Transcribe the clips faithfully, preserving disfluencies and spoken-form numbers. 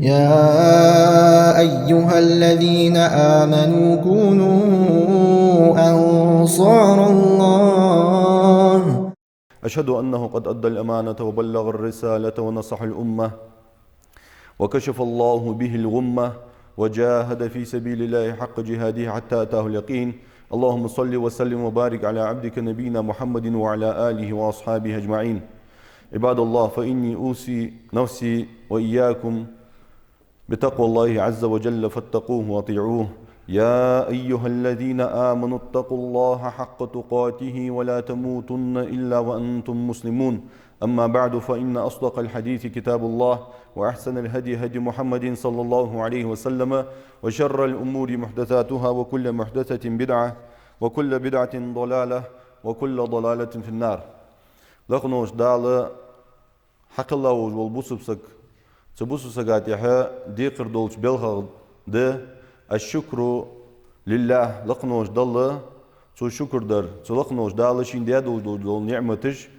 يا أيها الذين آمنوا كونوا أنصار الله. أشهد أنه قد أدى الأمانة وبلغ الرسالة ونصح الأمة وكشف الله به الغمة وجاهد في سبيل الله حق جهاده حتى أتاه اليقين. اللهم صل وسلم وبارك على عبدك نبينا محمد وعلى آله وأصحابه أجمعين. عباد الله، فإني أوصي نفسي وإياكم بتقوى الله عز وجل فاتقوه وأطيعوه. يا أيها الذين آمنوا اتقوا الله حق تقاته ولا تموتن إلا وأنتم مسلمون. أما بعد، فإن أصدق الحديث كتاب الله، وأحسن الهدي هدي محمد صلى الله عليه وسلم، وشر الأمور محدثاتها، وكل محدثة بدعة، وكل بدعة ضلالة، وكل ضلالة في النار. Лакхаволча Дала хьакхелла волаш вола бусалба саг, цу бусалба сага тӀехьа декхар долча белхех да الشكر لله, лакхаволча Далла цо шукр дар, цу лакхаволча Дала шийна даь долаш дола ниӀматаш,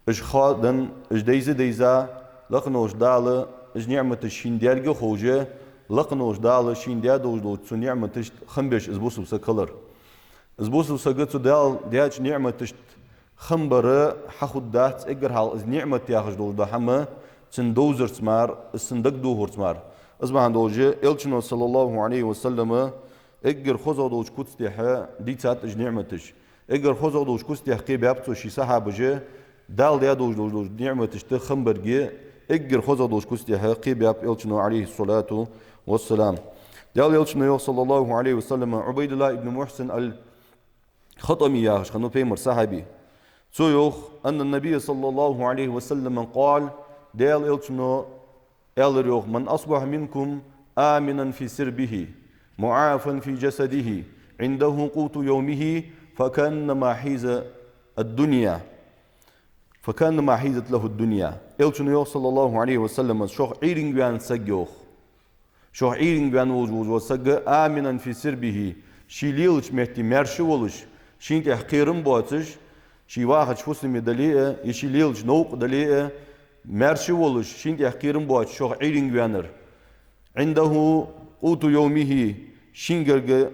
уж хаддан, уж дайза-дайза, лакхаволча Дала уж ниӀматаш шийна даьрга ховш, лакхаволча Дала шийна даь долаш долча цу ниӀматашта хам беш из бусалба саг хилар. Из бусалба сага цу Дала даьча ниӀматашта хам бар хьахургдац, эггара хьалха из ниӀмат яхаш долаш дола хӀама цунна довзарца мара, из цунна дагадохарца мара. Из бахьан долаш Элчано, صلى الله عليه وسلم, эггара хозагӀа долча куц тӀехьа дийцад уж ниӀматаш. Эггара хозагӀа долча куц тӀехьа кхебаьб цо ший сахьабаш, Дала даь долаш долча ниӀматашта хам барга, эггара хозагӀа долча куц тӀехьа кхебаьб Элчано, عليه الصلاة والسلام. Даьла Элчано йоах, صلى الله عليه وسلم, Ӏубайдуллахь ибн Мухьсин ал-ХатӀами яхаш хиннав пайхамара сахьаби. Цо йоах: أن النبي صلى الله عليه وسلم قال, Даьла Элчано аьлар йоах: من أصبح منكم آمنا في سربه معافى في جسده عنده قوت يومه فكأنما حيزت الدنيا، فكأنما حيزت له الدنيا. Элчано йоах, صلى الله عليه وسلم, шох Ӏуйранга ваьнна саг йоах. Шох Ӏуйранга ваьнна волаш вола саг, آمنا في سربه, ший лелача метте маьрша волаш, шийна тӀехьа кхерам боацаш, ший вахача фусаме дале а, е ший лелача новкъа дале а, маьрша волаш, шийна тӀехьа кхерам боацаш, шох Ӏуйранга ваьннар. عنده قوت يومه, шийгара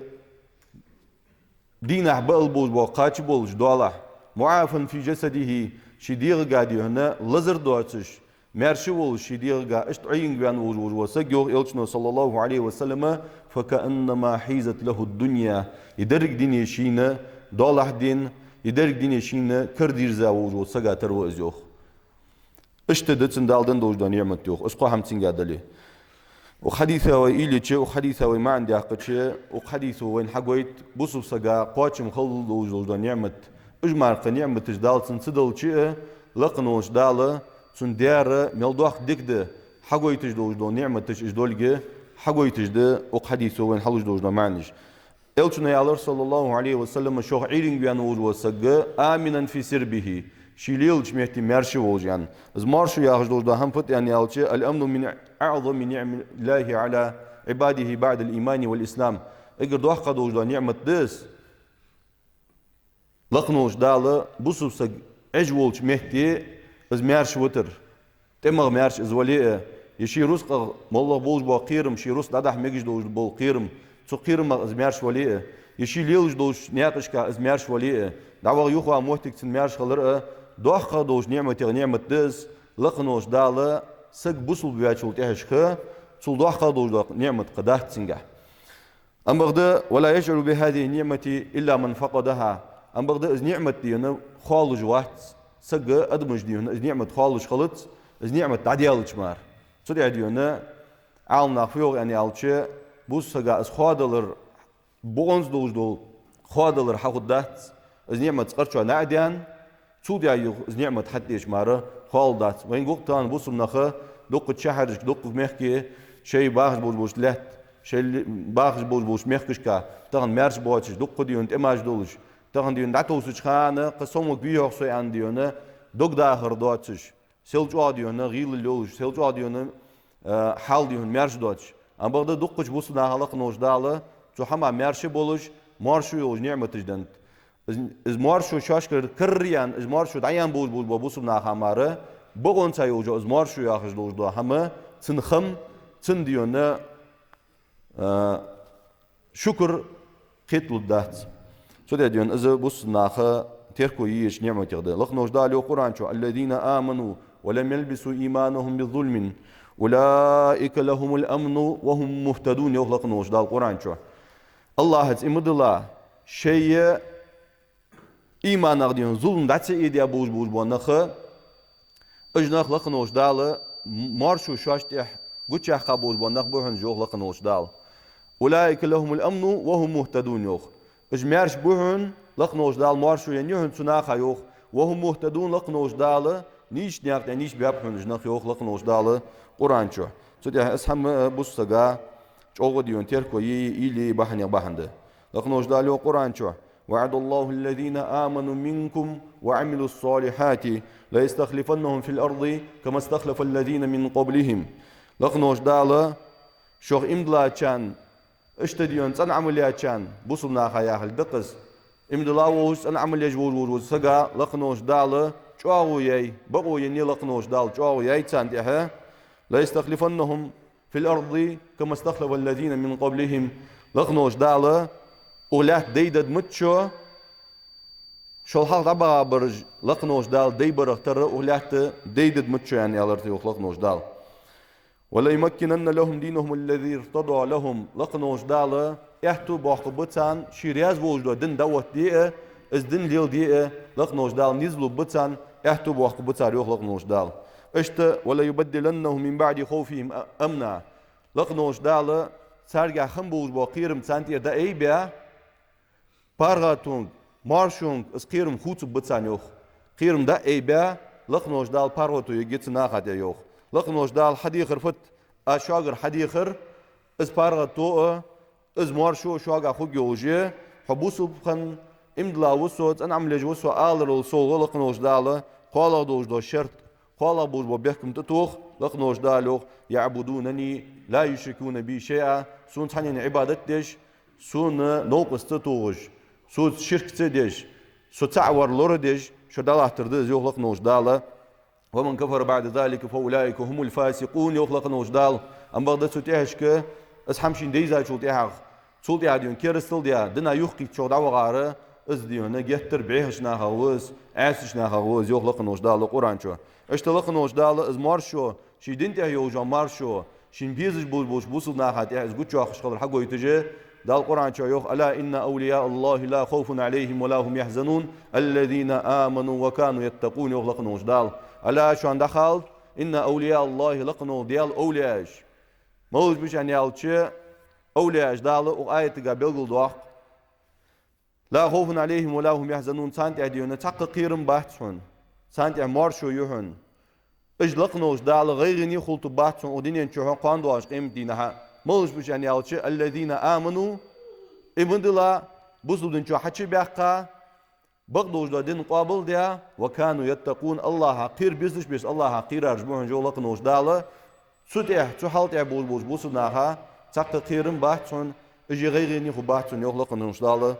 дийнахьа баал болаш бола кхача болаш доалахь, معافى في جسده, ший дегӀага дийхьа лазар доацаш, маьрша волаш ший дегӀага, иштта Ӏуйранга ваьнна волаш вола саг йоах Элчано, صلى الله عليه وسلم, فكأنما حيزت له الدنيا, из деррига дуне шийна доалахьа даьнна, из деррига дуне шийна карадийрза волаш вола сага тара ва из йоах. Иштта да цунна Дала даь долаш дола ниӀмат йоах, из кхо хӀама цунга дале. Укх хьадиса вай уйла еча, укх хьадиса вай маӀан даьккхача, укх хьадисо вайна хьагойт бусалба сага кхоачам хила долаш дола ниӀмат. Уж мара кхы ниӀматаш Дала цунна ца далча а, лакхаволча Дала цунна даьр мел доккха дика да хьагойташ долаш дола ниӀматаш, уж долга хьагойташ да укх хьадисо вайна хьалуш долаш дола маӀанаш. Элчано аьлар, صلى الله عليه وسلم, шох Ӏуйранга ваьнна волаш вола саг, آمنا في سربه, ший лелача метте маьрша волаш, аьнна. Из маьршо яхаш долаш дола хӀама фуд аьнна аьлча, الأمن من أعظم نعم الله على عباده بعد الإيمان والإسلام. Эггара доккха долаш дола ниӀмат да из. Лакхаволча Дала бусалба саг Ӏеш волча метте из маьрша витар. ТӀемах маьрша из вале а, е ший рузкъах, моллагӀа болаш бола кхерам, ший рузкъа дӀадахьа мегаш долаш бола кхерам, цу кхерамах из маьрша вале а, е ший лелаш долча наькъашка из маьрша вале а, дӀаваха юхаваха моттиг цунна маьрша хилар а, доккха долча ниӀматех ниӀмат да из, лакхаволча Дала саг бусалба ваьчул тӀехьашха цул доккха долаш дола ниӀмат кхы дац цунгахь. Ам бакъда, ولا يشعر بهذه النعمة إلا من فقدها. Ам бакъда, из ниӀмат дийна хоалуш вац саг, адамаш дийна из ниӀмат хоалуш хилац, из ниӀмат дӀадаьлча мара. Цу тӀа дийна Ӏаламнаха фу йоах аьнна аьлча, бусалба сага из хоадалар, бокъонца долаш дола хоадалар хьахургдац, из ниӀмат цкъарчоа наӀа даьнна, цул тӀехьа юха из ниӀмат хьатӀадеча мара хоалургдац. Вайна гуш да тахан бусалба нах дуккхача шахьарашка, дуккхача мехка, шоай бахаш болаш болча лаьтта, шоай бахаш болаш болча мехкашка тахан маьрша боацаш, дуккха дийна тӀемаш долаш, тахан дийна дӀатовсача хана, кхы сомаваргвий-хьогӀ со аьнна дийна, дог дахар доацаш, сел чӀоагӀа дийна гӀийлал йолаш, сел чӀоагӀа дийна, э, хьал дийна маьрша доацаш. Ам бакъда дуккхача бусалба наха лакхаволча Дала цу хӀамах маьрша болаш, маьршо йолаш ниӀматаш деннад. Из, из маьршо шоашкара караяьнна, из маьршо дӀаяьнна болаш болаш бола бусалба наха мара, бокъонца йолаш из маьршо яхаш долаш дола хӀама, цун хам, цунна дийна, а, шукр кхеталургдац. Цу тӀа дийна из бусалба наха терко е езача ниӀматех да. Лакхаволча Дала йоах Къуръан чу: «الذين آمنوا ولم يلبسوا إيمانهم بظلم أولئك لهم الأمن وهم مهتدون», йоах Лакхаволча Дала Къуръан чу. АллахӀаца иман дилла, шоай иманах дийна зулам дӀа ца эдаь болаш болаш бола нах, уж нах Лакхаволча Дала м-, моаршо шоашта тӀа гучаяьккха болаш бола нах ба хьона уж, йоах Лакхаволча Дала. «أولئك لهم الأمن وهم مهتدون», йоах. Уж маьрша ба хьона, Лакхаволча Дала моаршо енна я хьона цу наха, йоах. «وهم مهتدون», Лакхаволча Дала нийсача наькъа тӀа нийсбаьб хьона уж нах, йоах Лакхаволча Дала Къуръан чу. Цу тӀа из хӀама бусалба сага чӀоагӀа дийна терко е, уйла е бахьанех бахьан да. Лакхаволча Дала йоах Къуръан чу: «وعد الله الذين آمنوا منكم وعملوا الصالحات ليستخلفنهم في الأرض كما استخلف الذين من قبلهم». Лакхаволча Дала шух иман диллачарна, иштта дийна цӀена Ӏамал ечарна, бусалба наха яхилга да-кх из. Иман дилла волаш, цӀена Ӏамал еш волаш, волаш, волаш сага Лакхаволча Дала чӀоагӀо яьй, бокъо еннай Лакхаволча Дала, чӀоагӀо яьй царна тӀа. «ليستخلفنهم في الأرض كما استخلف الذين من قبلهم». Лакхаволча Дала укх лаьтта дай дада миччо, шул хьалха дӀабаха бараш Лакхаволча Дала дай барах тара укх лаьтта дай дада миччо, аьнна, аьлар-кх, йоах Лакхаволча Дала. «وليمكنن لهم دينهم الذي ارتضى لهم». Лакхаволча Дала аьттув боаккхаргба царна ший раьза волаш дола дин дӀаоттаде а, из дин леладе а, Лакхаволча Дала низ лургба царна, аьттув боаккхаргба цар, йоах Лакхаволча Дала. Иштта: «وليبدلنهم من بعد خوفهم أمنا». Лакхаволча Дала царгахьа хинна болаш бола кхерам царна тӀера дӀаайбаь, паргӀатонга, моаршонга из кхерам хувцаргба царна, йоах. Кхерам дӀаайбаь, Лакхаволча Дала паргӀато ергья цу наха тӀа, йоах. Лакхаволча Дала хьадехар фуд, аз шугара хьадехар, из паргӀато а, из моаршо а шугахьа хургйолаш я, хьо бусалба хинна, иман дилла ва со, цӀена Ӏамал еш ва со аларал совгӀа Лакхаволча Дала кхоалагӀа долаш дола шарт, кхоалагӀа болаш бола бехкам тӀатох, Лакхаволча Дала йоах: «يعبدونني لا يشركون بي شيئا». Сона цхьаннена Ӏибадат деш, Сона новкъост ца тохаш, Соца ширк ца деш, Со цаӀ вар лорадеш, шо дӀалаттар да из, йоах Лакхаволча Дала. «ومن كفر بعد ذلك فأولئك هم الفاسقون», йоах Лакхаволча Дала. Амма бакъда цу тӀехьашка, из хӀама шийна дайзачул тӀехьагӀа, цул тӀехьагӀа дийна керастал даь, динах юхакхийттачох дӀавахар, из дийна геттара бӀехача нахах ва из, Ӏаьсача нахах ва из, йоах Лакхаволча Дала Къуръан чу. Иштта Лакхаволча Дала из моаршо, ший дина тӀа йолаш йола моаршо, шийна безаш болаш болча бусалба наха тӀа из гучайоаккхаш хилар хьагойташ, Дала Къуръан чу йоах: «ألا إن أولياء الله لا خوف عليهم ولا هم يحزنون الذين آمنوا وكانوا يتقون», йоах Лакхаволча Дала. «ألا», шоана дӀахалда, «إن أولياء الله», Лакхаволча Даьла овлияаш. Малаш ба уж аьнна аьлча, овлияаш Дала укх аятага белгалдоаккх. «لا خوف عليهم ولا هم يحزنون», царна тӀа дийна цхьаккха кхерам бац хьона, царна тӀа моаршо я хьона. Уж Лакхаволча Дала гӀайгӀане хулийтаргбац хьона укх дунен чухь а, кхоана доагӀача къематдийнахьа а. Малаш ба уж аьнна аьлча, «الذين آمنوا», иман дилла, бусалба дина чу хьачубаьккха, бакъдолаш дола дин къоабалдаь, «وكانوا يتقون», АллахӀах кхера безаш беш, АллахӀах кхерараш ба хьона уж, йоах Лакхаволча Дала. Цу тӀа, цу хьал тӀа болаш болча бусалба наха цхьаккха кхерам бац хьона, уж гӀайгӀане хургбац хьона, йоах Лакхаволча Дала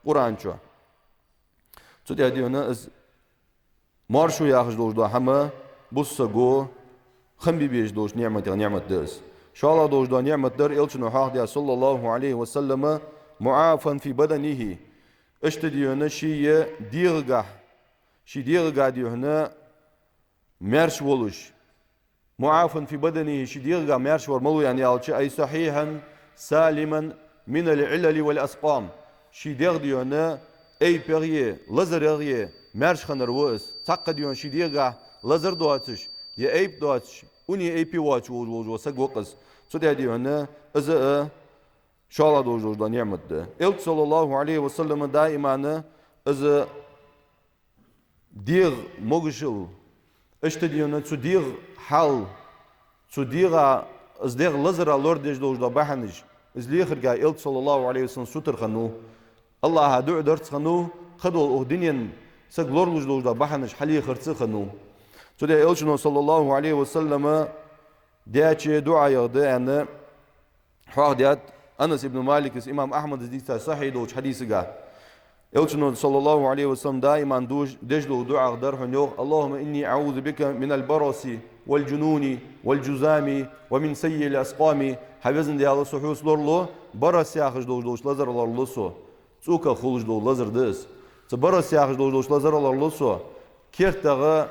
Къуръан чу. Цу тӀа дийна из моаршо яхаш долаш дола хӀама бусалба саго хам бе безаш долча ниӀматех ниӀмат да из. ШоллагӀа долаш дола ниӀмат дар, Элчано хьоахадаьд, صلى الله عليه وسلم: «معافى في بدنه». Иштта дийна ший дегӀагахьа, ший дегӀагахьа дийна маьрша волаш. «معافى في بدنه», ший дегӀагахьа маьрша вар малув аьнна аьлча, «أي صحيحا سالما من العلل والأسقام». Ший дегӀ дийна айпех е, лазарех е маьрша хиннар ва из. Цхьаккха дийна ший дегӀагахьа лазар доацаш, е айп доацаш, уни айпи воацаш волаш, волаш вола саг ва-кх из. Цу тӀа дийна из а шоллагӀа долаш долаш дола ниӀмат да. Элча, صلى الله عليه وسلم, даиман из дегӀ могашал, иштта дийна цу дегӀа хьал, цу дегӀа, из дегӀ лазара лорадеш долаш дола бахьанаш, из лехарга Элча, صلى الله عليه وسلم, сутара хиннав. АллахӀа дуӀа дарца хиннав, кхыдола укх дунен саг лоралуш долаш дола бахьанаш хьалехарца хиннав. Цу тӀа Элчано, صلى الله عليه وسلم, деча дуӀаех да аьнна, хьоахадаьд Анас ибн Малика, имам Ахьмада дийца сахьихь долча хьадисага. Элчано, صلى الله عليه وسلم, даиман деш, деш дола дуӀаех дар хьона, йоах: «اللهم إني أعوذ بك من البرص والجنون والجذام ومن سيء الأسقام. Хьа везан Даьла, со хьоца лоралу, барас яхаш долаш долча лазарах лоралу со. ЦӀоках хулаш дола лазар да из. Цу барас яхаш долаш долча лазарах лоралу со. КертагӀа,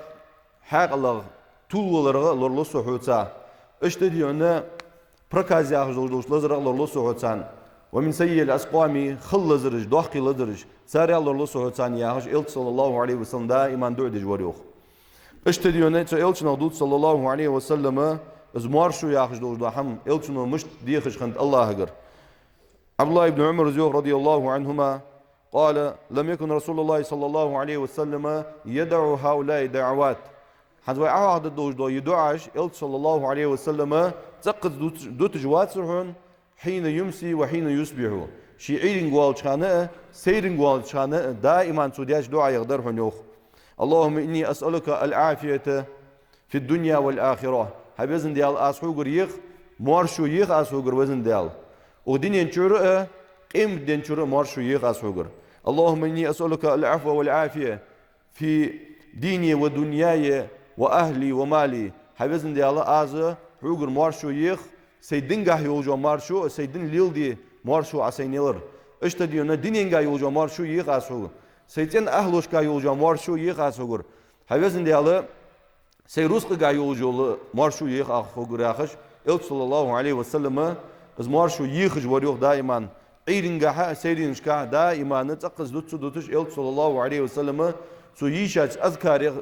хьаькъалагӀа тувлаваларах лоралу со хьоца. Иштта дийна, проказ яхаш долаш долча лазарах лоралу со хьоца. ومن سيء الأسقام, хала лазараш, доккхий лазараш, царех лоралу со хьоца, яхаш, Элча, саллаллахӀу Ӏалайхи ва саллам, даим дуӀа деш вар, йоах. Иштта дийна, цу Элчанах дувц, саллаллахӀу Ӏалайхи ва саллам, из моаршо яхаш долаш дола хӀама Элчано мишта дехаш хиннад АллахӀагара. ӀабдуллахӀ ибн Ӏумара йоах, радияллахӀу ӀанхӀума, قال: لم يكن رسول الله صلى الله عليه وسلم يدع هؤلاء الدعوات. ХӀанз вай Ӏохьоахаде дезаш дола из дуӀаш Элча, саллаллахӀу Ӏалайхи ва саллам, цӀаккха дут-, дуташ вацар хьона, حين يمسي وحين يصبح. Ше Ӏуйранга воалача хана а, сайранга воалача хана а даим цо деш дуӀаех дар хьона, йоах. اللهم إني أسألك العافية في الدنيا والآخرة. Хьа везан Даьла, аз хьогара ех моаршо, ех аз хьогара, везан Даьла, укх дунен чура а, къематден чура а моаршо ех аз хьогара. اللهم إني أسألك العفو والعافية في ديني ودنياي وأهلي ومالي. Хьа везан Даьла, аз хьогара моаршо ех, сай динагахьа йолаш йола моаршо а, сай дин леладе моаршо Ӏа сайна елар. Иштта дийна, дуненгахьа йолаш йола моаршо ех аз хьогара. Сай цӀен ахьлашкахьа йолаш йола моаршо ех аз хьогара. Хьа везан Даьла, сай рузкъагахьа йолаш йола моаршо ех аз хьогара, яхаш, Элча, саллаллахӀу Ӏалайхи ва саллам, из моаршо ехаш вар, йоах, даим. Ӏуйрангахьа а, сайрангашкахьа а даим цӀаккха из дуташ, дуташ, Элча, саллаллахӀу Ӏалайхи ва саллам, цо йийшача азкарех,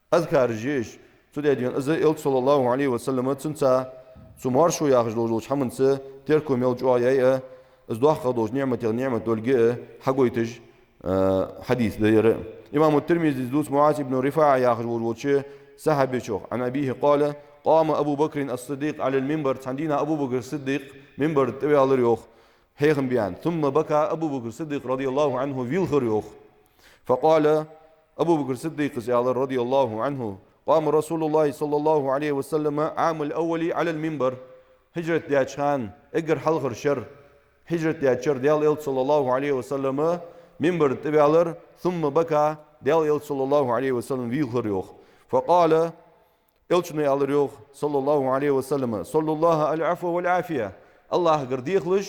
азкараш я уж. Цу тӀа дийна из Элча, саллаллахӀу Ӏалайхи ва саллам, цунца, цу моаршо яхаш долаш долча хӀаманца терко мел чӀоагӀа яй а, из доккха долча ниӀматех ниӀмат долга а хьагойташ, э, хьадис да ер. Имам Тирмизис дувц МуӀаз ибн РифаӀа яхаш волаш волча сахьабечох, عن أبيه قال: قام أبو بكر الصديق على المنبر. Цхьан дийнахьа Абу Бакр Сиддикъ минбар тӀа ваьлар, йоах, хьехам бе аьнна. ثم بكى أبو بكر الصديق رضي الله عنه, вийлхар, йоах. فقال, Абу Бакр Сиддикъас аьлар, радияллахӀу Ӏанху: قام رسول الله صلى الله عليه وسلم عام الأول على المنبر. ХӀижрат даьча хана, эггара хьалхара шера, хӀижрат даьча шера Даьла Элча, саллаллахӀу Ӏалайхи ва саллам, минбар тӀа ваьлар, ثم بكى, Даьла Элча, саллаллахӀу Ӏалайхи ва саллам, вийлхар, йоах. فقال, Элчано аьлар, йоах, саллаллахӀу Ӏалайхи ва саллам: سلوا الله العفو والعافية. АллахӀагара дехалаш,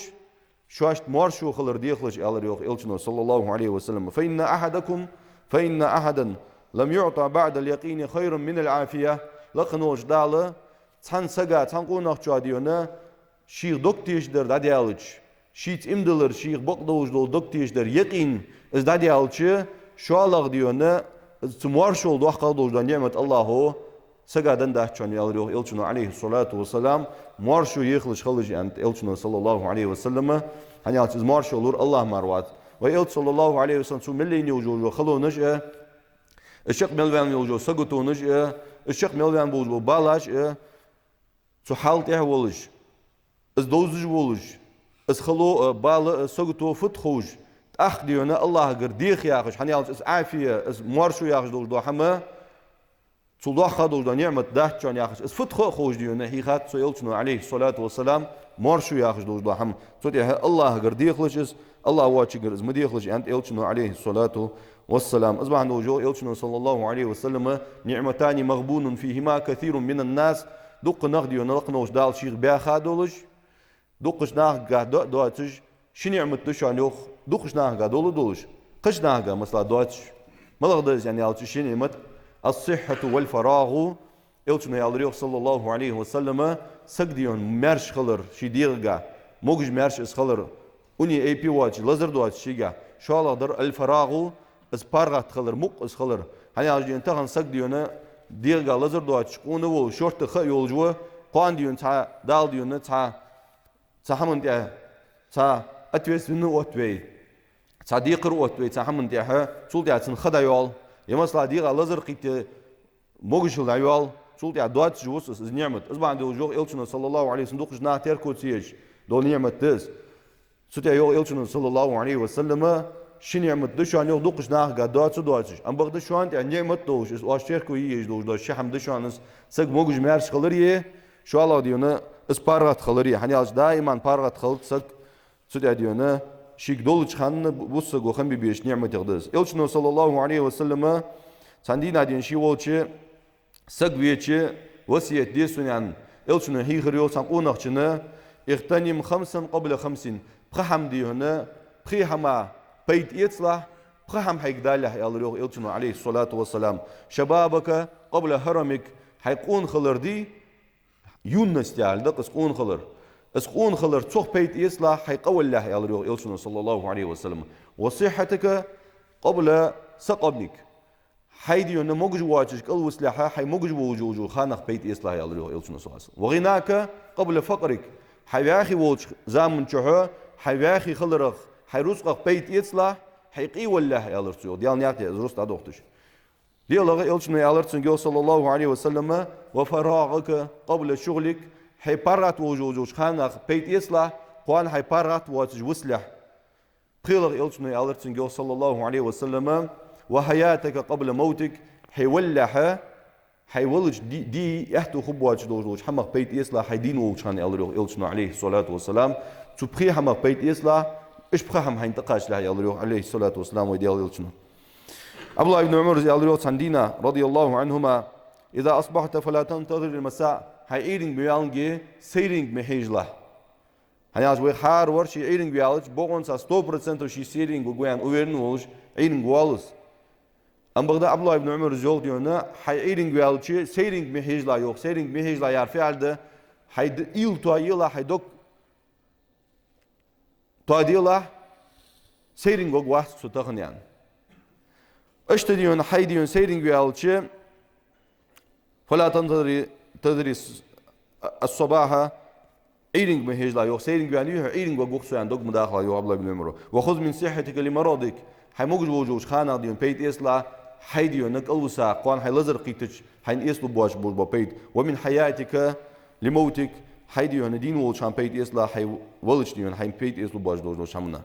шоашта моаршо хилар дехалаш, аьлар, йоах, Элчано, саллаллахӀу Ӏалайхи ва саллам. فإن أحدكم، فإن أحدا لم يعط بعد اليقين خيرا من العافية. Лакха волча Дала цхьан сага, цхьан къонахчоа дийна, шийх дог тешадар дӀадаьлча, шийца иман диллар, шийх бакъдолаш дола дог тешадар, якъин, из дӀадаьлча, шоллагӀа дийна, из цу моаршол доккхагӀа долаш дола ниӀмат АллахӀо сага денна дац шоана, аьлар, йоах, Элчано, Ӏалайхи ссалату вассалам, моаршо ехалаш хилалаш, аьннад Элчано, саллаллахӀу Ӏалайхи ва саллам, хӀана аьлча из моаршо лур АллахӀ мара вац. Вай Элча, саллаллахӀу Ӏалайхи ва саллам, цо мел лайна йолаш йола халонаш а, из чакх мел ваьнна йолаш йола саготонаш а, из чакх мел ваьнна болаш бола балаш а, цу хьала тӀа волаш, из довзаш волаш, из хало а, бала а, сагото фуд ховш, тӀаккха дийна АллахӀагара деха яхаш, хӀана аьлча из Ӏафия, из моаршо яхаш долаш дола хӀама, цул доккхагӀа долаш дола ниӀмат дац шоана яхаш, из фуд ха а ховш дийна, хьийхад цу Элчано, Ӏалайхи ссалату вассалам, моаршо яхаш долаш дола хӀама. Цу тӀа АллахӀагара дехалаш из, АллахӀ воацачугара из ма дехалаш, аьннад Элчано, Ӏалайхи ссалату вассалам. Из бахьан долаш йоах Элчано, саллаллахӀу Ӏалайхи ва саллам: نعمتان مغبون فيهما كثير من الناس. Дукха нах дийна, лакха волча Дала шийх баьха долаш, дукхача нахагахьа до-, доацаш ши ниӀмат да шоана, йоах, дукхача нахагахьа дола долаш, кхыча нахагахьа, масала, доацаш. МалагӀа да из, аьнна аьлча, ши ниӀмат? الصحة والفراغ. Элчано аьлар, йоах, саллаллахӀу Ӏалайхи ва саллам, саг дийна маьрша хилар ший дегӀагахьа, могаш-маьрша из хилар, уни-айпи воацаш, лазар доацаш шийгахьа. ШоллагӀдар الفراغ, из паргӀата хилар, мукъа из хилар. ХӀана аьлча дийна тахан саг дийна дегӀагахьа лазар доацаш къона волаш, шортта ха а йолаш ва, кхоана дийна цхьа, Дала дийна цхьа, цхьа хӀаман тӀа, цхьа ответственный отт вай, цхьа декхар отт вай цхьа хӀаман тӀа, цул тӀехьа цун ха дӀайоал. Е, масала, дегӀа лазар кхийтта могашал дӀайоал, цул тӀехьа доацаш вус из, из ниӀмат. Из бахьан долаш йоах Элчано, саллаллахӀу Ӏалайхи ва саллам, дукхача наха терко ца еш дола ниӀмат да из. Цу тӀа йоах Элчано, саллаллахӀу Ӏалайхи ва саллам, ши ниӀмат да шоана, йоах, дукхача нахагахьа доаца доацаш. Ам бакъда шоана тӀа ниӀмат долаш, из оаш терко е еш долаш дола ши хӀама да шоана из: саг могаш-маьрша хилари, шоллагӀа дийна из паргӀата хилари. ХӀана аьлча даим паргӀата хилац саг, цу тӀа дийна шийга долча хана бусалба саго хам бе безача ниӀматех да из. Элчано, саллаллахӀу Ӏалайхи ва саллам, цхьан дийнахьа дийна ше волча саг веча, васкет де сона, аьнна, Элчано хьийхар йоах цхьан къонахчунна: «اغتنم خمسا قبل خمس». Пхи хӀама, дий хьона, пхе хӀамах пайда эцалахь, пхи хӀама хьайга далалехь, аьлар йоах Элчано, عليه الصلاة والسلام. «شبابك قبل هرمك». Хьай къона хилар, дий, юность аьлча да-кх из къона хилар. Из къона хилар, цох пайда эцалахь, хьай къа валалехь, аьлар йоах Элчано, صلى الله عليه وسلم. «وصحتك قبل سقمك». Хьай, дий хьона, могаш воацаш кӀалвисалехь, хьай могаш волаш йолча ханах пайда эцалахь, аьлар йоах Элчано, صلى الله عليه وسلم. «وغناك قبل فقرك». Хьо ваьхий волча заман чухь хьо ваьхий хиларах, хьай рузкъах пайда эцалахь, хьо къе валалехь, аьлар цо йоах, Даьла наькъа тӀа из рузкъа дӀадохийташ. ДиълагӀа Элчано аьлар цунга йоах, صلى الله عليه وسلم: «وفراغك قبل شغلك». Хьо паргӀата волаш йолча ханах пайда эцалахь, кхоана хьо паргӀата воацаш висалехь. ПхелагӀа Элчано аьлар цунга йоах, صلى الله عليه وسلم: «وحياتك قبل موتك». Хьо валалехь, хьо валача ди-, дий, аьттув хургбоацаш долаш долча хӀамах пайда эцалахь, хьо дийна волча хана, аьлар йоах Элчано, عليه الصلاة والسلام. Цу пхе хӀамах пайда эцалахь, уж пхи хӀама хьайна тӀакхаччалехь, аьлар йоах, عليه الصلاة والسلام, вай Даьла Элчано. Ӏабдуллахь ибн Ӏумара аьлар йоах цхьан дийнахьа, رضي الله عنهما: «إذا أصبحت فلا تنتظر المساء». Хьо Ӏуйранга ма ваьллинге, сайранга ма хьежалахь. ХӀана аьлча вай хӀара вар ше Ӏуйранга ваьлча, бокъонца сто процентов ше сайранга варгва аьнна уверен волаш Ӏуйранга воал из. Амма бакъда Ӏабдуллахь ибн Ӏумара йоах, дий хьона, хьо Ӏуйранга ваьлча, сайранга ма хьежалахь йоах, сайранга ма хьежалахь яхар фу аьлча да, хьай д-, уйла тоаелахь, хьай дог тоаделахь, сайранга варгвац со тахан, аьнна. Иштта, дий хьона, хьо, дий хьона, сайранга ваьлча, «فلا تنتظر، تنتظر الصباح», Ӏуйранга ма хьежалахь йоах, сайранга ваьннавий хьо, Ӏуйранга варгва-кх со, аьнна, дог ма дахалахь йоах Ӏабдуллахь ибн Ӏумара. «وخذ من صحتك لمرضك». Хьо могаш волаш волча ханах, дий хьона, пайда эцалахь, хьо, дий хьона, кӀалвисача, кхоана хьо лазар кхийттача, хьайна эцалургбоацаш бола пайда. «ومن حياتك لموتك». Хьо, дий хьона, дийна волча хана пайда эцалахь, хьо валача, дий хьона, хьайна пайда эцалургбоацаш долаш долча хӀаманна.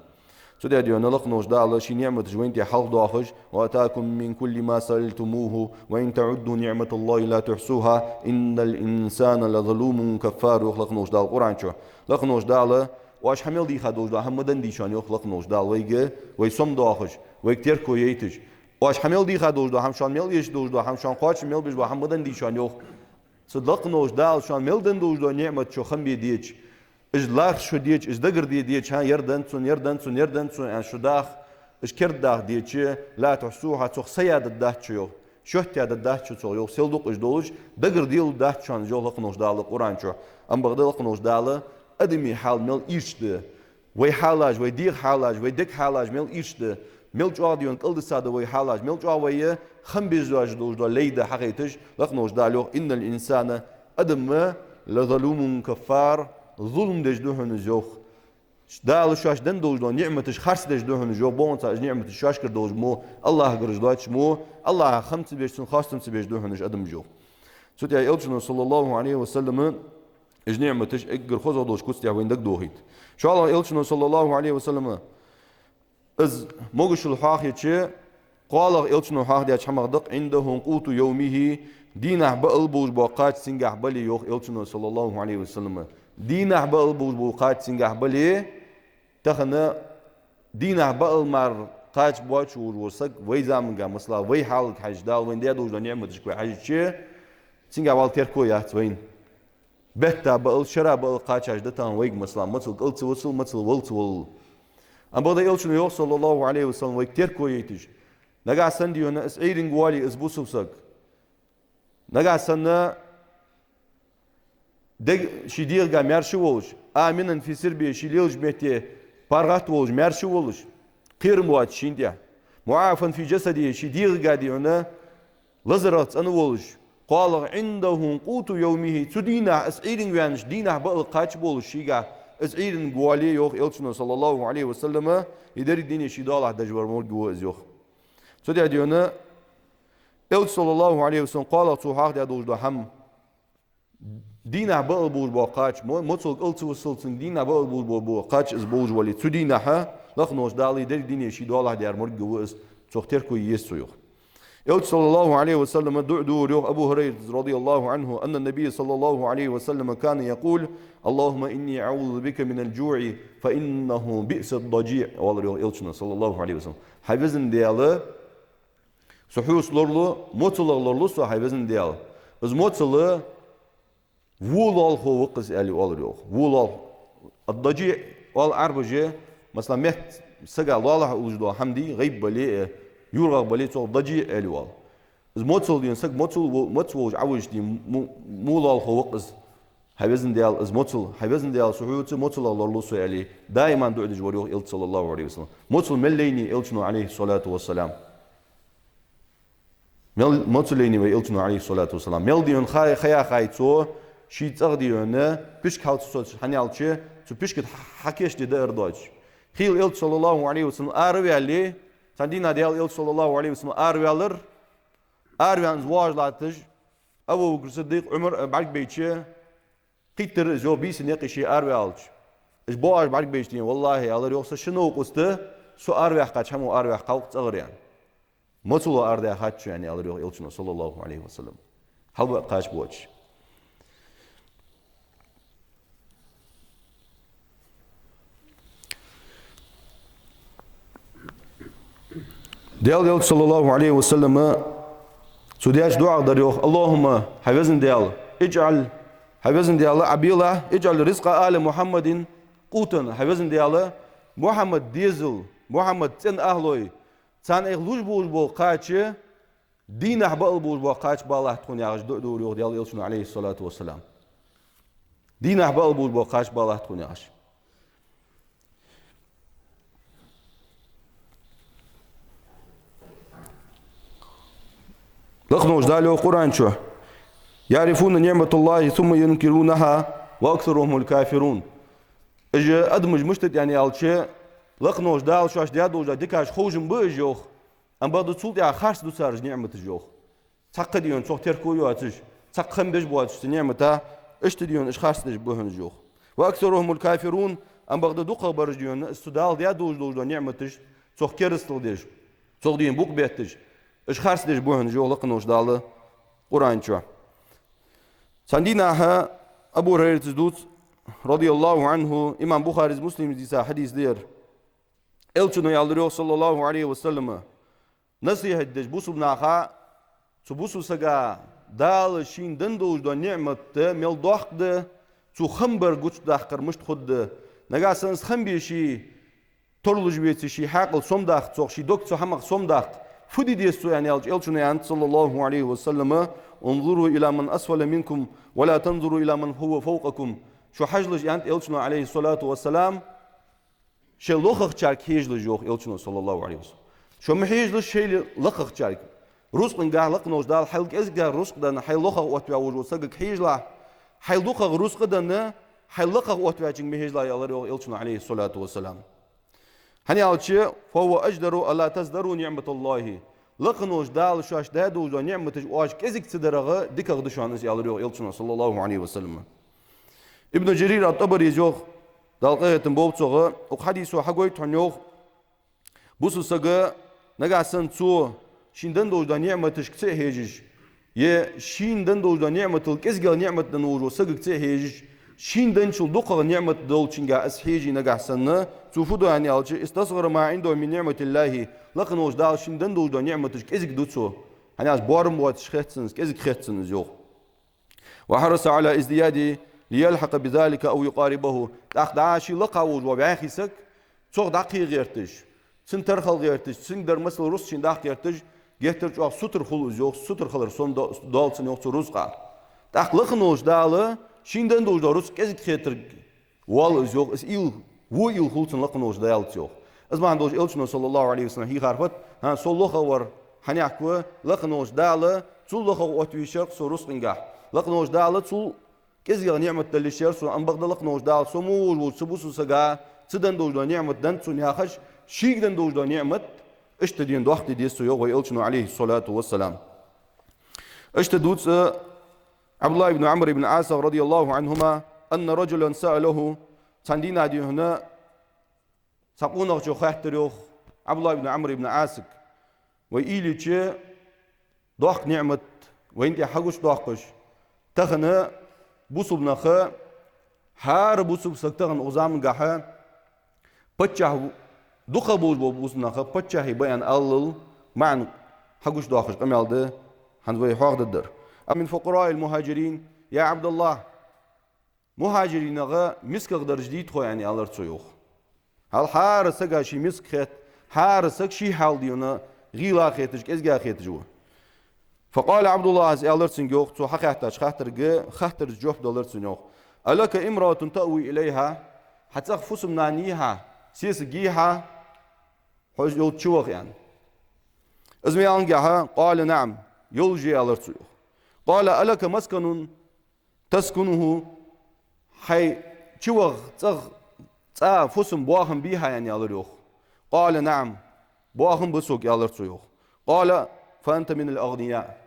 Цудухьа, дий хьона, лакхаволча Дала ший ниӀматаш вайна тӀа хьалхадоахаш: «وآتاكم من كل ما سألتموه وإن تعدوا نعمة الله لا تحصوها إن الإنسان لظلوم كفار», йоах лакхаволча Дала Къуръан чу. Лакхаволча Дала оаш хьа мел дийха долаш дола хӀама ма деннадий шоана, йоах лакхаволча Дала вайга, вай сомадоахаш, вайга терко яйташ. Оаш хьа мел дийха долаш дола хӀама, шоана мел эшаш долаш дола хӀама, шоана кхоачам мел беш бола хӀама ма деннадий шоана, йоах. Цу лакхаволча Дала шоана мел денна долаш дола ниӀмат шо хам бе деча, уж лархӀа шо деча, уж дагарде деча, хӀа, ер деннад сона, ер деннад сона, ер деннад сона, аьнна шо даха, уж кердадаха деча, «لا تحصوها», цох са яь дергдац шо, йоах, шоатта яь дергдац шо цох, йоах, сел дукха уж долаш, дагарделаргдац шоана уж, йоах лакхаволча Дала Къуръан чу. Амма бакъда лакхаволча Дала адамий хьал мел ийрча да, вай хьалаш, вай дегӀа хьалаш, вай дега хьалаш мел ийрча да, мел чӀоагӀа, дий хьона, кӀалдиса да вай хьалаш, мел чӀоагӀа вай хам безаш долаш дола лай да хьахайташ, лакхаволча Дала йоах: «إن الإنسان», адам, «لظلوم كفار», зулам деш да хьона из, йоах. Дала шоашта денна долаш дола ниӀматаш харцдеш да хьона из, йоах, бокъонца уж ниӀматаш шоашкара долаш мо, АллахӀагара уж доацаш мо, АллахӀах хам ца беш, цунна хоастам ца беш да хьона уж адамаш, йоах. Цудухьа Элчано, صلى الله عليه وسلم, уж ниӀматаш эггара хозагӀа долча куц тӀа вайна дагадохийт. ШоллагӀа Элчано, صلى الله عليه وسلم, из могашал хьоахайича, кхоалагӀа Элчано хьоахадаьча хӀамах да-кх: «عنده قوت يومه», дийнахьа баал болаш бола кхача цунгахь бале, йоах Элчано, صلى الله عليه وسلم. Дийнахьа баал болаш бола кхача цунгахь бале, тахан дийнахьа баал мара кхача боацаш волаш вола саг вай заманга, масала, вай хьалага хьежача, Дала вайна даь долаш дола ниӀматашка вай хьежача, цунгахь вала терко яц вайна. Бетта баал, шера баал кхачаш да тахан вайга, масала, мацал кӀал ца висал, мацал вала ца валал. Амма бакъда Элчано йоах, صلى الله عليه وسلم, вайга терко яйташ: нагахьа санна, дий хьона, из Ӏуйранга воале, из бусалба саг, нагахьа санна дег-, ший дегӀага маьрша волаш, «آمنا في سربه», ший лелача метте паргӀата волаш, маьрша волаш, кхерам боацаш шийна тӀа, «معافى في جسده», ший дегӀага, дий хьона, лазарах цӀена волаш, кхоалагӀа: «عنده قوت يومه», цу дийнахьа, из Ӏуйранга ваьннача дийнахьа баал кхача болаш шийгахь, из Ӏуйранга воале, йоах Элчано, صلى الله عليه وسلم, из деррига дуне ший доалахьа деш вар мо ва из, йоах. Цудухьа, дий хьона, Элча, صلى الله عليه وسلم, кхоалагӀа цо хьоахадаь долаш дола хӀама, дийнахьа баал болаш бола кхача, мо-, мацал кӀал ца висал, цунга дийнахьа баал болаш бола, бола кхача из болаш вале, цу дийнахьа лакхаволча Дала из деррига дуне ший доалахьа дер мо ва из, цох терко е еза цо, йоах. Элча, صلى الله عليه وسلم, дуӀа дора, йоах Абу ХӀурайрас, رضي الله عنه, أن النبي صلى الله عليه وسلم كان يقول: «اللهم إني أعوذ بك من الجوع فإنه بئس الضجيع», оалар, йоах Элчано, صلى الله عليه وسلم. Хьай Веза Даьла, со хьоца лоралу, моцалах лоралу со, хьай Веза Даьла. Из моцал Во лоалахо ва-кх из, аьле оалар йоах. Во лоалахо. Ад-даджиӀ оал Ӏарбаша, масала, метта сага лоалахьа уллаш дола хӀама дий, гӀайба бале а, юргӀагӀа бале а, цох даджиӀ аьле оал. Из моцал дий, саг моцал во-, моцал волаш Ӏовижача дий, мо-, во лоалахо ва-кх из. Хьай Везан Даьла, из моцал, хьай Везан Даьла, со хьоца моцалах лоралу со, аьле, даим дуӀа деш вар йоах Элча, саллаллахӀу Ӏалайхи ва саллам. Моцал мел лайнай Элчано, Ӏалайхи ссалату вассалам. Мел моцал лайнай вай Элчано, Ӏалайхи ссалату вассалам. Мел дий хьона ха-, ха яхай цо, ший цӀагӀа дий хьона пишк хьалца соцаш, хӀана аьлча, цу пишка тӀа хьакийчде даар доацаш. Хийла Элча, саллаллахӀу Ӏалайхи ва саллам, араваьле, цхьан дийнахьа Даьла Элча, саллаллахӀу Ӏалайхи ва саллам, араваьлар, араваьнна из воагӀаш латташ, Абу Бакр Сиддикъ, Ӏумар, э, бӀаргабайча, кхийттар из йоах бийсанна юкъе ше араваьлча. Уж боагӀаш бӀаргабайча дий хьона, валлахӀи, аьлар йоах, са ши новкъост, со араваьккхача хӀамо араваьккхав-кх цӀагӀара, аьнна. Моцало арадаьхад шо, аьнна, аьлар йоах Элчано, саллаллахӀу Ӏалайхи ва саллам. Хьалбаьккхача боацаш. Даьла Элча, саллаллахӀу Ӏалайхи ва саллам, цо деча дуӀах дар йоах: اللهم, хьай Везан Даьла, اجعل, хьай Везан Даьла, Ӏа белахь, اجعل رزق آل محمد قوتا, хьай Везан Даьла, Мухьаммада дезал, Мухьаммада цӀен ахӀлой, царна айхьа луш болаш бола кхача, дийнахьа баал болаш бола кхача балахь тхона, яхаш дуӀа дора йоах Даьла Элчано, Ӏалайхи ссалату вассалам. Дийнахьа баал болаш бола кхача балахь тхона, яхаш. Лакхаволча Дала йоах Къуръан чу: يعرفون نعمة الله ثم ينكرونها وأكثرهم الكافرون. Уж, адамаш, мишта да, аьнна аьлча, лакхаволча Дала шоашта даь долча дикашта ховш ба уж, йоах. Амма бакъда цул тӀехьагӀа харцду цар уж ниӀматаш, йоах. Цхьаккха дий хьона цох терко йоацаш, цхьаккха хам беш боацаш цу ниӀмата, иштта дий хьона уж харцдеш ба хьона уж, йоах. وأكثرهم الكافرون, амма бакъда дукхагӀбараш дий хьона, из цу Дала даь долаш долаш дола ниӀматаш, цох керастал деш, цох дий хьона букъ бетташ, уж харцдеш ба хьона уж, йоах лакхаволча Дала Къуръан чу. Цхьан дийнахьа Абу ХӀурайрас дувц, радияллахӀу ӀанхӀу, имам Бухарес, Муслимас дийца хьадис да ер. Элчано аьлар йоах, саллаллахӀу Ӏалайхи ва саллам, насихьат деш бусалба наха, цу бусалба сага Дала шийна денна долаш дола ниӀмат мел доккха да, цо хам бар гучадаккхар мишта хургда. Нагахьа санна из хам бе ше тарлуш веце, ший хьаькъал сомадаккха цох, ший дог цу хӀамах сомадаккха, фу де деза цо, аьнна аьлча, Элчано аьннад, саллаллахӀу Ӏалайхи ва саллам: انظروا إلى من أسفل منكم ولا تنظروا إلى من هو فوقكم. Шо хьажалаш, аьннад Элчано, Ӏалайхи ссалату вассалам, шоайла лохагӀчарга хьежалаш, йоах Элчано, саллаллахӀу Ӏалайхи ва саллам. Шо ма хьежалаш шоайла лакхагӀчарга. Рузкъангахь лакхаволча Дала хьайла кӀезигагӀа рузкъа денна, хьайла лохагӀа оттаваь волаш волча сагага хьежалахь, хьайла дукхагӀа рузкъа денна, хьайла лакхагӀа оттаваьчунга ма хьежалахь, аьлар йоах Элчано, Ӏалайхи ссалату вассалам. ХӀана аьлча, فهو أجدر ألا تزدروا نعمة الله. Лакхаволча Дала шоашта даь долаш дола ниӀматаш оаш кӀезига ца дарах дикагӀа да шоана из, аьлар йоах Элчано, саллаллахӀу Ӏалайхи ва саллам. Ибн Джарир ат-ТӀабарис йоах, Дала къахетам болба цох, укх хьадисо хьагойт хьона, йоах, бусалба саг, нагахьа санна цо шийна денна долаш дола ниӀматашка ца хьежаш, е шийна денна долаш дола ниӀматал кӀезигагӀа ниӀмат денна волаш волча сагага ца хьежаш, шийна денначул дукхагӀа ниӀмат долчунга из хьеже нагахьа санна, цо фу ду, аьнна аьлча, استصغر ما عنده من نعمة الله, лакхаволча Дала шийна денна долаш дола ниӀматаш кӀезига ду цо. ХӀана аьлча, боарам боацаш хет цунна из, кӀезига хет цунна из, йоах. وحرص على ازدياده ليلحق بذلك أو يقاربه. ТӀаккха дӀа ший лакха волаш вола вӀаьхий саг, цох дӀакхе гӀерташ, цунна тархал гӀерташ, цунга дар масала рузкъа шийна даккха гӀерташ, геттара чӀоагӀа сутара хул из, йоах, сутара хилар сом до-, доал цунна, йоах, цу рузкъах. ТӀаккха лакхаволча Дала шийна денна долаш дола рузкъа кӀезига хетарг воал из, йоах, из уйла, во уйла хул цунна лакхаволча Далаца, йоах. Из бахьан долаш Элчано, саллаллахӀу Ӏалайхи ва саллам, хьийхар фуд, хӀа, со лохагӀа вар, хӀана аьлча, лакхаволча Дала цул лохагӀа оттаве йиш яр-кх со рузкъангахь. Лакхаволча Дала цул кӀезигагӀа ниӀмат дала йиш яр сона, амма бакъда лакхаволча Дала со мо волаш волча цу бусалба сага цо денна долаш дола ниӀмат деннад цунна, яхаш, шийга денна долаш дола ниӀмат иштта дий хьона доккха де деза цо, йоах вай Элчано, Ӏалайхи ссалату вассалам. Иштта дувц, э, ӀабдуллахӀ ибн Ӏамр ибн Ӏасах, радияллахӀу ӀанхӀума, أن رجلا سأله, цхьан дийнахьа дий хьона цхьан къонахчо хаьттар, йоах, ӀабдуллахӀ ибн Ӏамр ибн Ӏасага: вай уйла йича, доккха ниӀмат вайна тӀа хьагучадоаккхаш, тахан бусалба нах, хӀара бусалба саг тахан укх замангахьа паччахь, дукхагӀа болаш бола бусалба нах паччахьий ба аьнна аллал маӀан хьагучадоаккхаш къамаьл да хӀанз вай хьоахадергдар. من فقراء المهاجرين, я ӀабдаллахӀ, мухӀажиринах мисках дарж дий тхо, аьнна, аьлар цо, йоах. Хьал хӀара сага ший миска хет, хӀара саг ший хьал, дий хьона, гӀийла хеташ, кӀезига хеташ ва. فقال عبد الله, из аьлар цунга, йоах, цо хьахаьттача хаттарга, хаттарца жоп далар цунна, йоах: ألك امرأة تأوي إليها؟ Хьа цӀагӀа фусам-нана йий хьа, сесаг йий хьа, хьо йолча чу ваха, аьнна. Из ма аьллинге, قال: نعم, йолаш я, аьлар цо, йоах. قال: ألك مسكن تسكنه؟ Хьай чу ваха цӀагӀа цӀа, фусам, боахам бий хьа, аьнна, аьлар, йоах. قال: نعم, боахам ба сога, аьлар цо, йоах. قال: فأنت من الأغنياء.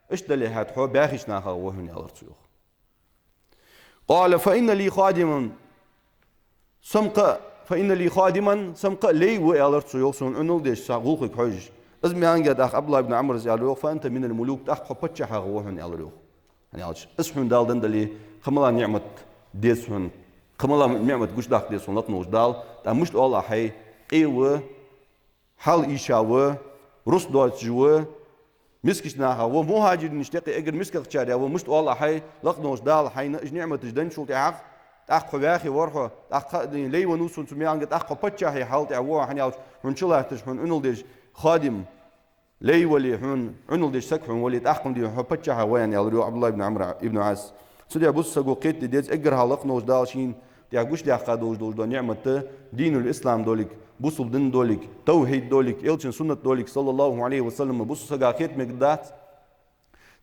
Иштта дале, хӀаьта хьо баьхийча нахах ва хьона, аьлар цо, йоах. قال: فإن لي خادما. Со-м кхы а, فإن لي خادما, со-м кхы а лай ва, аьлар цо, йоах, сона Ӏунал деш, са гӀулакхага хьожаш. Из ма аьллинге, тӀаккха Ӏабдуллахь ибн Ӏамра, из аьлар, йоах: فأنت من الملوك, тӀаккха хьо паччахьех ва хьона, аьлар, йоах. ХӀана аьлча, из хьона Дала денна дале, кхы малагӀа ниӀмат деза хьона, кхы малагӀа ниӀмат гучадаккха деза хьона лакха волча Дала, тӀаккха мишта оал Ӏа хьай къе ва, хьал ийша ва, рузкъа доацаш ва, мискача нахах ва, мухӀажиринашта юкъе эггара мискагӀчарех ва, мишта оал Ӏа хьай, лакха волча Дала хьайна уж ниӀматаш денначул тӀехьагӀа, тӀаккха хьо ваьхе вар хьо, тӀаккха кхы а лай ва хьона, сона цу маьлага, тӀаккха хьо паччахьа хьал тӀа ва, хӀана аьлча, хьона чу латташ, хьона Ӏунал деш хадим лай вале, хьона Ӏунал деш саг хьона вале, тӀаккха-м, дий хьона, хьо паччахьех ва, аьнна, аьлар, йоах, Ӏабдуллахь ибн Ӏамр ибн Ӏас. Цу тӀа бусалба саго кхетаде деза, эггара хьалха лакха волча Дала шийна тӀа гучадаьккха долаш дола ниӀмат, динул ислам долга, бусалба ди долга, тавхьид долга, элчан суннат долга, صلى الله عليه وسلم, бусалба сага хета мегаш дац.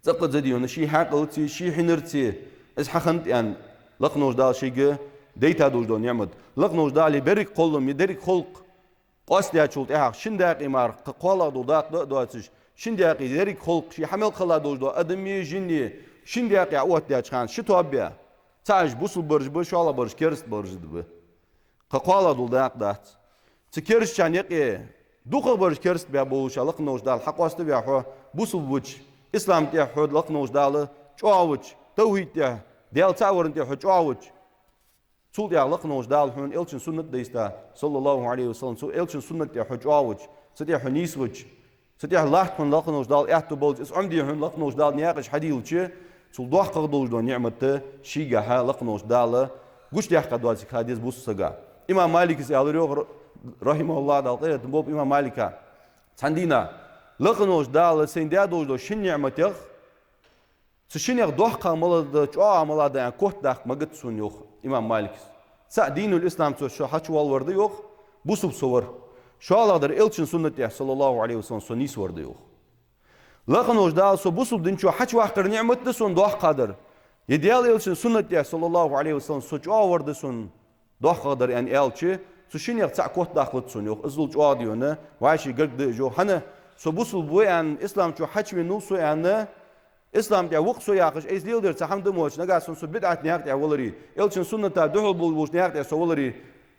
ЦӀаккха а, дий хьона, ший хьаькъалца, ший хьинарца из хьахиннад, аьнна, лакха волча Дала шийга дайта долаш дола ниӀмат. Лакха волча Дала берригача кхоллама, берригача халкъа къоастадаьчул тӀехьагӀа шин даькъе мара кхы кхоалагӀа дола дакъа да а доацаш, шин даькъе деррига халкъ, ший хьа мел кхелла долаш дола адам а, жин а, шин даькъе Ӏооттадаьча хана ши тоаба я. ЦаӀаш бусалба бараш ба, шоллагӀбараш кераста бараш ба. Кхы кхоалагӀа дола дакъа дац. Цу керастачарна юкъе дукхагӀбараш кераста баь болаш, лакха волча Дала хьакъоаставаь хьо бусалба ваьча, ислам тӀа хьо, лакха волча Дала, чӀоагӀа ваьча, тавхьид тӀа, Даьла цаӀ варан тӀа хьо чӀоагӀа ваьча, цул тӀехьагӀа лакха волча Дала хьона элчан суннат дайста, صلى الله عليه وسلم, цу элчан суннат тӀа хьо чӀоагӀа ваьча, цу тӀа хьо нийсваьча, цу тӀа латт хьона лакха волча Дала аьттув баллалца, из Ӏомаде хьона лакха волча Дала наькъаш хьадийлача, цул доккхагӀа долаш дола ниӀмат шийгахьа лакха волча Дала гучадаьккха доацилга ха деза бусалба сага. Имам Малика аьлар, йоах, رحمه الله, Дала къахетам болба имам Малика. Цхьан дийнахьа: лакха волча Дала сайна даь долаш дола шин ниӀматех цу шиннех доккхагӀа малагӀа да, чӀоагӀагӀа малагӀа да аьнна котдаккха магац сона, йоах имам Малика. ЦаӀ динул ислам цо шийна хьачувоалавар да, йоах, бусалба со вар. ШоллагӀдар элчан суннат тӀа, صلى الله عليه وسلم, со нийсвар да, йоах. Лакха волча Дала со бусалба дина чу хьачуваккхар ниӀмат да сона доккхагӀдар. Е Даьла элчан суннат тӀа, صلى الله عليه وسلم, со чӀоагӀавар да сона доккхагӀдар, аьнна аьлча, цу шиннех цаӀ котдаккхалац сона, йоах, из дола чӀоагӀа, дий хьона, вӀаший гарга да уж, йоах. ХӀана? Со бусалба ва аьнна, ислам чу хьачувеннав со аьнна, ислам тӀа ва-кх со яхаш, айса леладер цхьа хӀама да а воацаш, нагахьа санна со бидӀата наькъа тӀа валаре, элчан сунната духьал болаш болча наькъа тӀа со валаре,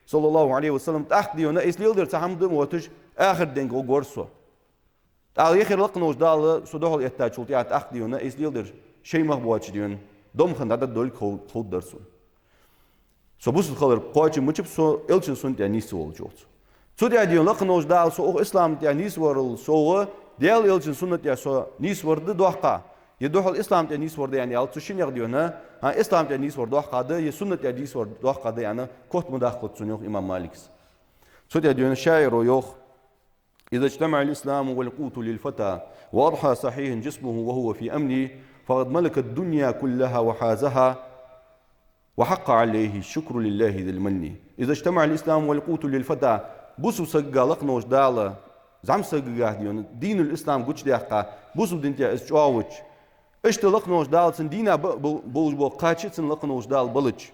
صلى الله عليه وسلم, тӀаккха, дий хьона, айса леладер цхьа хӀама да а воацаш, ахарат денга гӀоргвар со. ТӀаккха яхар лакха волча Дала со духьал эттачул тӀехьагӀа, тӀаккха, дий хьона, айса леладер шоай мах боацаш, дий хьона, домха дӀадоладолга хов-, ховргдар сона. Со бусалба хилар кхоачам баьча а, со элчан суннат тӀа нийсвелча, йоах цо. Цул тӀехьагӀа, дий хьона, лакха волча Дала со укх ислам тӀа нийсварал совгӀа, Даьла элчан суннат тӀа со нийсвар да доккхагӀа, е духьал ислам тӀа нийсвар да аьнна аьлча, цу шиннех, дий хьона, а, ислам тӀа нийсвар доккхагӀа да, е суннат тӀа нийсвар доккхагӀа да аьнна кот ма даккхалац сона, йоах имам Малика. Цул тӀехьагӀа, дий хьона, шаӀиро йоах: إذا اجتمع الإسلام والقوت للفتى وأضحى صحيح جسمه وهو في أمن، فقد ملك الدنيا كلها وحازها، وحق عليه الشكر لله ذي المن. إذا اجتمع الإسلام والقوت للفتى, бусалба сагага лакха волча Дала зӀамсагагахьа, дий хьона, динул ислам гучадаьккха, бусалба дина тӀа из чӀоагӀаваьча, иштта лакха волча Дала цун дийнахьа ба-, ба-, болаш бола кхача цунна лакха волча Дала балача.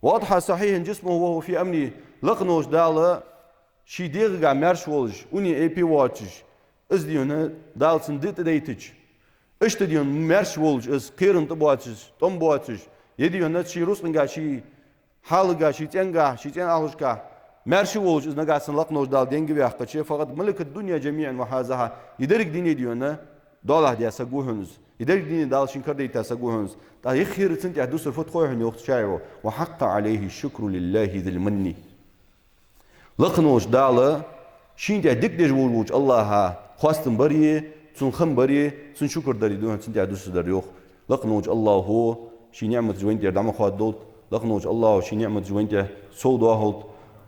وأضحى صحيح جسمه وهو في أمن, лакха волча Дала ший дегӀагахьа маьрша волаш, уни-эпи воацаш, из, дий хьона, Дала цунна диъ тӀадайтача, иштта, дий хьона, маьрша волаш из, кхерам тӀабоацаш, тӀом боацаш, е, дий хьона, ший рузкъангахьа, ший хьалагахьа, ший цӀенгахьа, ший цӀен ахьлашкахьа маьрша волаш из нагахьа санна лакха волча Дала денга ваьккхача, فقد ملك الدنيا جميعا وحازها, е деррига дуне, дий хьона, доалахьа даь саг ва хьона из, е деррига дуне Дала шийна кара дайта саг ва хьона из. ТӀаккха юххера цунна тӀа дуссар фуд хой хьона, йоах шаӀиро: وحق عليه الشكر لله ذي المن. Лакха волча Дала шийна тӀа дика деш волаш волча АллахӀа хоастам бари, цунна хам бари, цунна шукр дари да хьона цунна тӀа дуссардар, йоах. Лакха волча АллахӀо ший ниӀматаш вайна тӀера дӀа ма хоададолда, Лакха волча АллахӀа ший ниӀматаш вайна тӀа сов доахалда.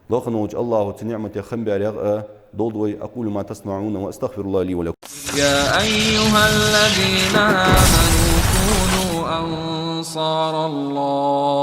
Лакха волча АллахӀа цу ниӀматех хам баьрех а долда вай. أقول ما تسمعون وأستغفر الله لي ولكم. يا أيها الذين آمنوا كونوا أنصار الله.